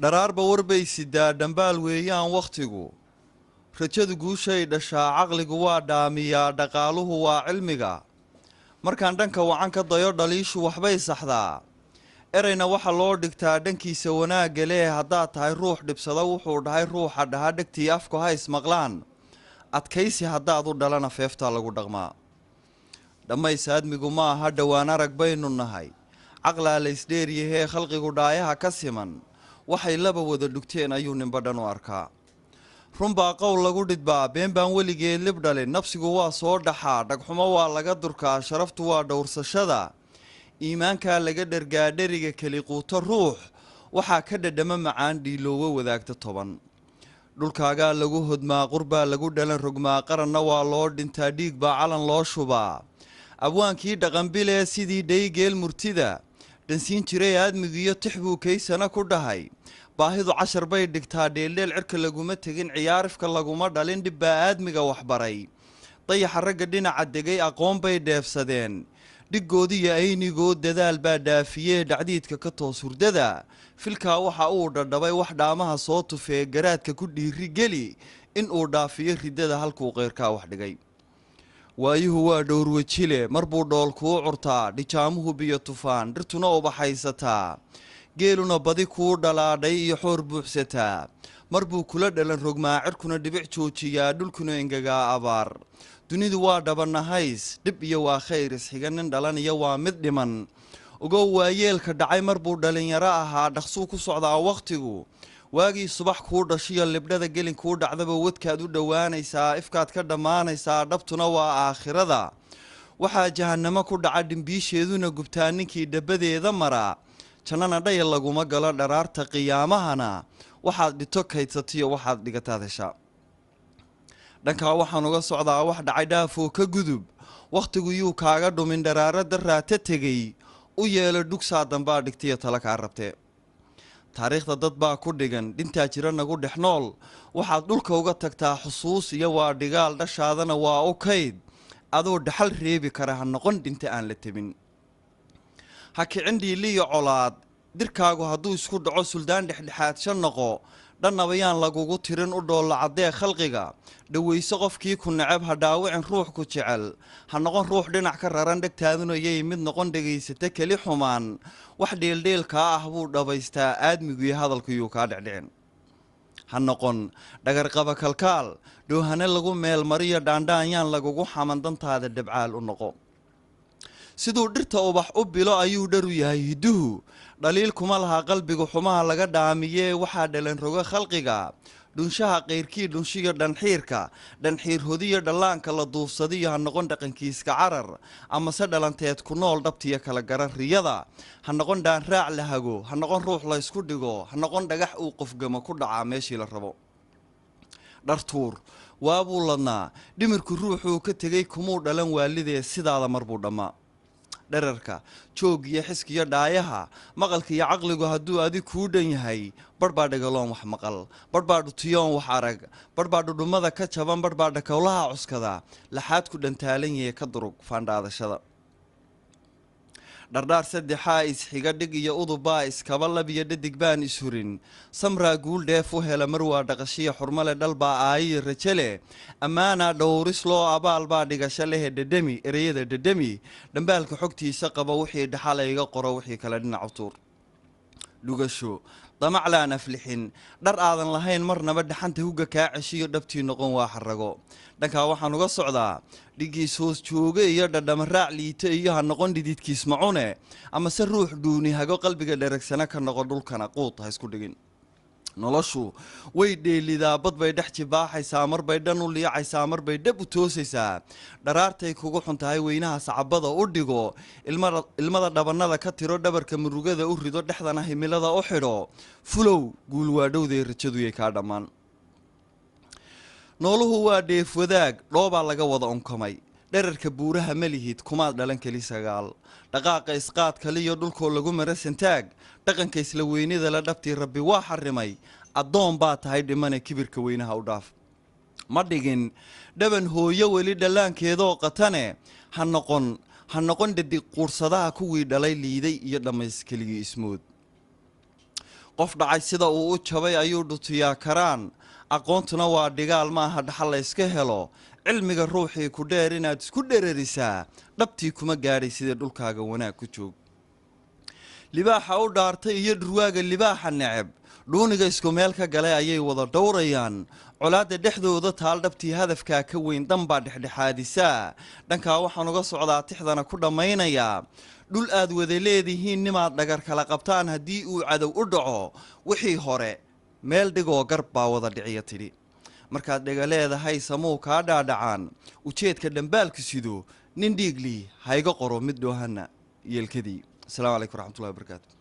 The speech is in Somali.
Dharaarba warbay sidaa, dhambaal weeyaan wakhtigu. Rajadu guushay dhashaa, caqligu waa dhaamiyaa, dhaqaaluhu waa cilmiga. Markaan dhanka wacan ka dayo, dhaliishu waxbay saxdaa. Ereyna waxa loo dhigtaa dhankiisa wanaagga leh. Haddaad tahay ruux dhibsada wuxuu dhahay ruuxa dhaha, dhegtii afku ha ismaqlaan. Adkaysi haddaad u dhalana, feeftaa lagu dhaqmaa. Dhammays aadmigu ma aha, dhowaan arag baynu nahay. Caqlaa la isdheeryahee, khalqigu dhaayaha ka siman. Waxay laba wada dhugteen ayuu ninba dhan u arkaa. Runbaa qowl lagu dhidbaa, been baan weligeed lib dhalin. Nafsigu waa soo dhaxaa, dhagxumo waa laga durkaa. Sharaftu waa dhowrsashada, iimaankaa laga dhergaa. Dheriga keli quuto ruux waxaa ka dhadhamo macaan dhiiloowo wadaagta 10. Dhulkaagaa lagu hodmaa, qurbaa lagu dhalan rogmaa, qaranna waa loo dhintaa, dhiig baa calan loo shubaa. Abwaankii dhaqanbilee sidii dhaygeel murtida dhansiin jiray aadmigiiyo tix buu kaysana ku dhahay: Baahidu cashar bay dhigtaa, dheeldheel cirka laguma tegin, ciyaarifka laguma dhalin, dhib baa aadmiga waxbaray. Dayaxa ragga dhinaca degay aqoon bay dheefsadeen, dhiggoodiyo aynigood dadaal baa dhaafiyee. Dhacdiidka ka toos hurdada, filkaa waxa uu dhadhabay wax dhaamaha soo tufee. Garaadka ku dhiiri geli in uu dhaafiyo riddada halkuu qeyrkaa wax dhigay. Waayuhu waa dhowrwejile, mar buu dhool kuu curtaa, dhijaamuhu biyo tufaan, dhirtuna ubaxaysataa, geeluna badi kuu dhalaadhay iyo xoor buuxsataa. Mar buu kula dhalan rogmaa, cirkuna dhibic joojiyaa, dhulkuna engegaa abaar. Dunidu waa dhabanahays, dhib iyo waa khayr isxiga, nin dhalan iyo waa mid dhiman. Ogow, waayeelka dhacay mar buu dhalinyaro ahaa. Dhaqsuu ku socdaa wakhtigu. Waagii subax kuu dhashiyo libdhada gelin kuu dhacdaba, wadkaad u dhowaanaysaa, ifkaad ka dhammaanaysaa. Dhabtuna waa aakhirada. Waxaa jahanamo ku dhaca, dhimbiisheeduna gubtaa ninkii dhabadeeda maraa. Jannana dhayal laguma galo. Dharaarta qiyaamahana waxaad dhito kaydsatiyo waxaad dhigataad heshaa. Dhankaa waxaan uga socdaa, wax dhacay dhaafoo ka gudub. Wakhtigu yuu kaaga dhumin dharaaro daraata tegey. U yeelo dhugsaa dambaa dhigtiyo tala kaa rabtee. Taariikhda dad baa ku dhigan, dhintaa jira nagu dhex nool. Waxaad dhulka uga tagtaa xusuus iyo waa dhigaal, dhashaadana waa u kayd. Adoo dhaxal reebi kara ha noqon dhinta aan la tebin. Ha kicin dhiiliyo colaad. Dirkaagu hadduu isku dhaco, suldaan dhexdhexaadsha noqo. Dhannaba yaan lagugu tirin. U dhoolla caddee khalqiga, dhawayso qofkii ku neceb, ha dhaawicin ruux ku jecel. Ha noqon ruux dhinac ka raran, dhegtaaduna yay mid noqon dhegaysata keli xumaan. Wax dheeldheelkaa ah buu dhabaystaa aadmigu iyo hadalkuyuu kaa dhecdhicin. Ha noqon dhagarqaba kalkaal, dhoohane lagu meelmariyo, dhaandhaan yaan lagugu xaman. Dantaada dhabcaal u noqo. Siduu dhirta ubax u bilo ayuu dharu yahay hidduhu. Dhaliil kuma laha qalbigu xumaha laga dhaamiyee. Waxaa dhalan rogo khalqiga dhunshaha qayrkii dhunshiyo dhanxiirka, dhanxiir hodiyo dhallaanka la duufsadiyo. Ha noqon dhaqankiiska carar amase dhalanteed ku nool. Dhabtiyo kala gara riyada. Ha noqon dhaanraac la hago, ha noqon ruux la ysku dhigo, ha noqon dhagax uu qofgamo ku dhacaa meeshii la rabo. Dhartuur waabuu ladnaa, dhimirku ruuxuu ka tegey kumuu dhalan waalidee, sidaada mar buu dhammaa. Dherarka joog iyo xiskiyo dhaayaha, maqalka iyo caqligu hadduu adig kuu dhan yahay, barh baa dhagaloon wax maqal, barh baa dhutiyoon wax arag, barh baa dhudhummada ka jaban, barh baa dhakowlaha cuskada, laxaad ku dhantaalan yahe. Ka durug faandhaadashada. Dhardhaar saddexaa isxiga, dhig iyo udubbaa iskaba, labiyo dhadig baan ishurin. Samraa guul dheef u hela, mar waa dhaqashiya xurmale, dhalbaa aayiyo rajale, ammaanaa dhowris loo, abaal baa dhigasho lehe. Dhedhemi ereyada, dhedhemi dhambaalka xogtiisa qaba. Wixii dhaxal iga qoro, wixii kale dhinacu tuur. Dhugasho damaclaan aflixin, dhar aadan lahayn marnaba dhaxanta hugga kaa ceshiyo, dhabtii noqon waa xarago. Dhankaa waxaan uga socdaa, dhigiis hoos jooge iyo dhadhama raac liita iyo ha noqon dhididkiis macune amase ruux dhuuni hago. Qalbiga dheragsana ka noqo, dhulkana quud ha isku dhigin. Noloshu way dheelidaa, bad bay dhex jibaaxaysaa, marbay dhan u liicaysaa, marbay dhab u toosaysaa. Dharaartay kugu xun tahay weynaha sacabada u dhigo, ilmada dhabannada ka tiro, dhabarka murugada u rido, dhexdana himilada u xidho. Fulow, guul waadhowday, rajaduyay kaa dhammaan. Nooluhu waa dheef wadaag, dhoobaa laga wada unkamay. Dherarka buuraha ma lihid, kumaad dhalan keli sagaal. Dhaqaaqa isqaad kaliyo dhulkoo lagu mara santaag, dhaqanka isla weynida la dhabtii Rabbi waa xarimay. Addoon baa tahay dhimane, kibirka weynaha u dhaaf. Ma dhigin dhaban hooyo weli dhallaankeedoo qatane. Ha noqon, ha noqon dhadig quursadaha kuwii dhalay liiday iyo dhammays keligii ismood. Qof dhacay sida uu u jabay ayuu dhutiyaa karaan. Aqoontuna waa dhigaal, maaha dhaxal la yska helo. Cilmiga ruuxii ku dheer inaad isku dherarisaa dhabtii kuma gaadhay. Sidee dhulkaaga wanaag ku joog. Libaaxa u dhaartay iyo dhurwaaga libaaxa neceb dhuuniga isku meel ka galay ayay wada dhowrayaan. Colaadda dhexdooda taal dhabtii hadafkaa ka weyn, danbaa dhexdhexaadisaa. Dhankaa waxaan uga socdaa, tixdana ku dhammaynayaa, dhul aad wada leedihiin nimaad dhagar kala qabtaan haddii uu cadow u dhaco, wixii hore meel dhigoo garb baa wada dhiciya tidhi. Markaad dhega leedahay samuu kaa dhaadhacaan ujeedka dhambaalku sido. Nin dhiiglii hayga qoro mid dhoohana yeelkadii. Asalaamu calaykum waraxmatullahi wabarakaatu.